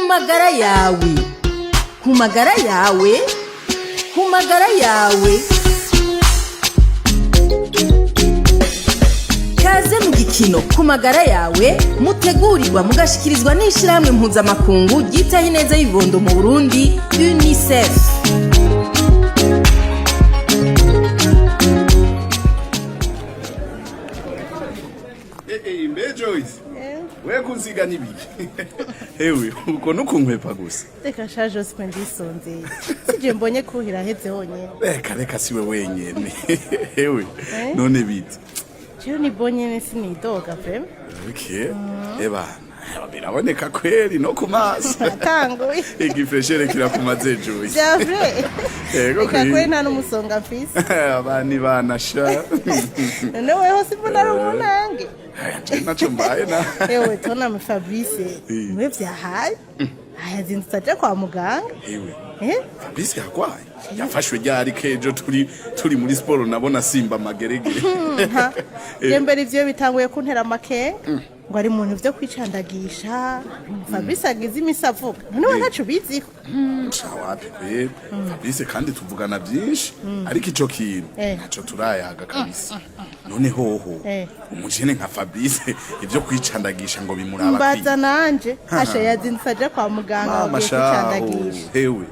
Magara yawe, ku magara yawe, ku magara yawe. Kaze mu gikino Ku magara yawe, mutegurirwa mugashikirizwa n'ishirahamwe mpuzamakungu ryitaho ineza y'ibibondo mu Burundi, UNICEF. Mbe Joyce, we kunsiga n'ibiki? Hewe, uko nukunkwepa gusa. Reka sha Joseph, ndisonzeye, sije mbonye kuhira aheze honyine. Reka reka, siwe wenyene. Hewe, none bite? Jewe ni bonyene, sinidoga vraiment. Okay, ebana, biraboneka kweri no ku maso. Atanguye. Igifreshere kirakumaze, Joyce. Vya vrai. Yego. Reka kweri. kweri, nta n'umusonga mfise. Abani banasha. None weho simbona ari umunange? Nje naco mbaye na. Ewe tona Fabrice, niwe vyahaye, ayazindutse aja kwa muganga. Hewe? Eh? Fabrice yagwaye? Yafashwe ryari? Kejo turi muri siporo nabona simba mageregere. Nka je mbere ivyo bitanguye kuntera amakenga, ngo ari mu bintu vyo kwicandagisha. Fabrice agize imisi avuga, none we ntaco ubiziko? Wapi kweri, Fabrice kandi tuvugana byinshi, ariko ico kintu ntaco turayaga kabisa. None hoho umujene nka Fabrice ivyo kwicandagisha ngo bimuraba? Mbaza nanje, asha yazindutse aja kwa muganga, Mama bagiye shaho. kwicandagisha. Hewe,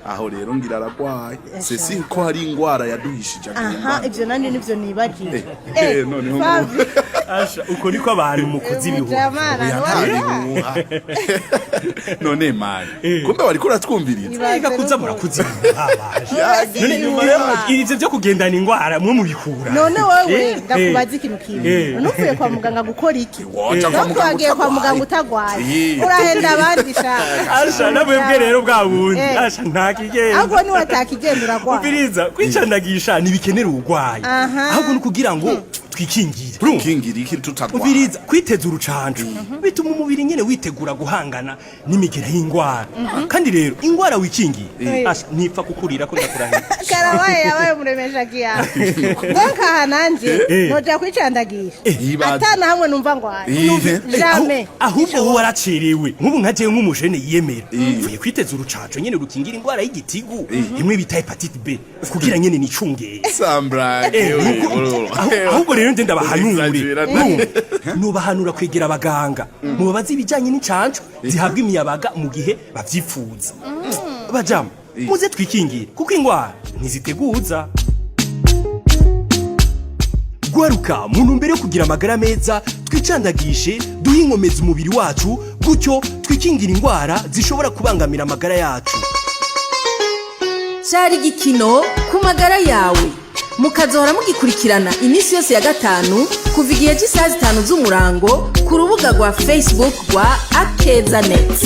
aho rero ngira aragwaye, sesi ko hari ingwara yaduhishije. Aha, ivyo nanje nivyo nibagiwe. Noneho ngo- Fabi. Asha, uko niko abantu mukuza ibihuha. Jamana. Oya, nta bihuha. None mani, kumbe wariko uratwumviriza? Reka kuza murakuza ibihuha baje. Yagiye. None Inyuma. ivyo vyo kugendana ingwara mwe mubikura? None wewe, ndakubaza ikintu kimwe. None uvuye kwa muganga gukora iki? Woja kwa Nawe muganga wagiye kwa utagwaye. muganga utagwaye, urahenda abandi sha. Asha, namwebwe rero bwa bundi. Asha, nta kigenda. Ahubwo niwe atakigenda, uragwaye. Ubiriza, kwicandagisha ntibikenera urwaye, ahubwo ni ukugira ngo twikingire. Urumva? Kingira iki tutagwaye? Ubiriza, kwiteza urucanco bituma umubiri nyene witegura guhangana n'imigera y'ingwara. Kandi rero ingwara wikingiye, asha, ntipfa kukurira ko ndakurahira. Karabaye, yabaye muremesha kiyawe. Donc aha nanje noja kwicandagisha Ibaze. atana hamwe numva ngwaye. Jamais. Ahubwo wowe waracerewe. Nk'ubu nka jewe nk'umujene yiyemera, mvuye kwiteza urucanco nyene rukingira ingwara y'igitigu, imwe bita hepatite B, kugira nyene nicungere. Sambra. Ahubwo rero nje ndabahanure. Exagera. Urumva? Nubahanura kwegera abaganga, mubabaze ibijanye n'incanco zihabwa imiyabaga mu gihe bavyifuza. Bajama, muze twikingire, kuko ingwara ntiziteguza. Gwaruka, mu ntumbero yo kugira amagara meza, twicandagishe, duhe inkomezi umubiri wacu, gutyo twikingira ingwara zishobora kubangamira amagara yacu. Cari igikino Ku magara yawe, mukazohora mugikurikirana iminsi yose ya gatanu kuva igihe cy'isaha 5 z'umurango ku rubuga rwa Facebook rwa Akeza Net.